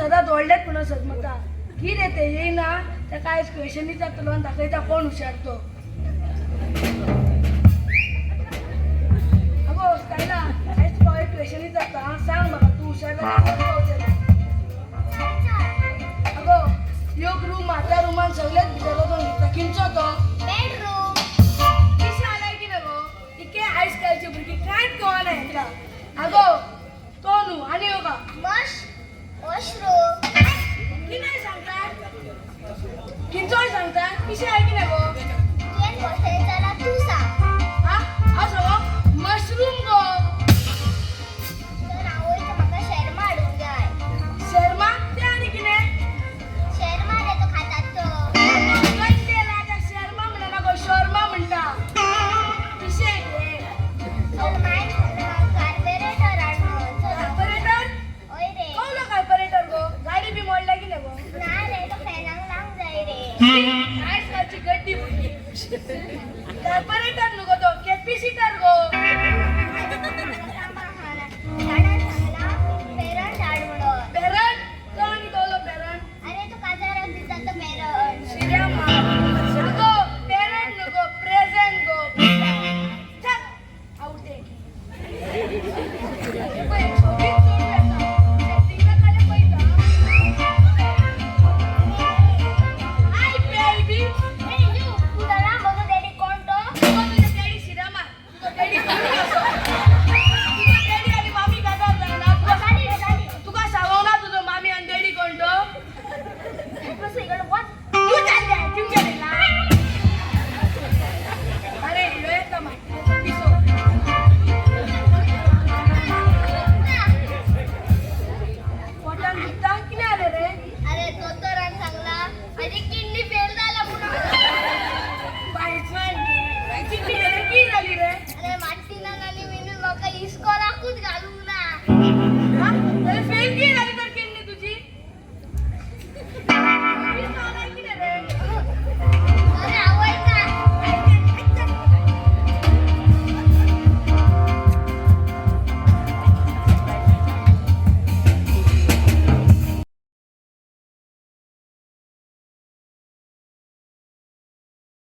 सदांच व्हडलेच म्हणून सजमता. कितें ते येयना ताका आयज क्वेशन विचारतलो आनी दाखयता कोण हुशार तो. अगो स्टायला, आयज तुका हांव एक क्वेशन विचारता आं, सांग म्हाका तूं हुशार जाल्यार खंय पावतलें. अगो एक रूम आहा, त्या रुमान सगळेच भितर वचोन घेता, किंचो तो? बेडरूम. पिशें आलाय की ना गो? इतके आयज कालचे भुरगीं कांयच कळना हेंका. आगो तो न्हू, आनी येवका. मश वॉशरूम. कितें सांगता, किंचोय सांगता, पिशें आय की ना गो? तुवें कसलें जाल्यार तूं सांग. हा, हांव सांगो मशरूम गो. तर आवय तर म्हाका शर्मा हाडूंक जाय. शर्मा ते आनी कितें? शर्मा रे तो खातात तो. गंडे राजा, शर्मा म्हणना गो, शर्मा म्हणटा. पिशें हें. चल माय कार्बोरेटर हाड म्हण. चल. कार्पोरेटर? हय रे. कवलो कार्पोरेटर गो? गाडी बी मोडल्या की ना गो? ना रे, तो फॅनाक लावंक जाय रे. आयज कालची गड्डी भुरगीं. कार्पोरेटर न्हू गो तो, कॅपिसिटर गो.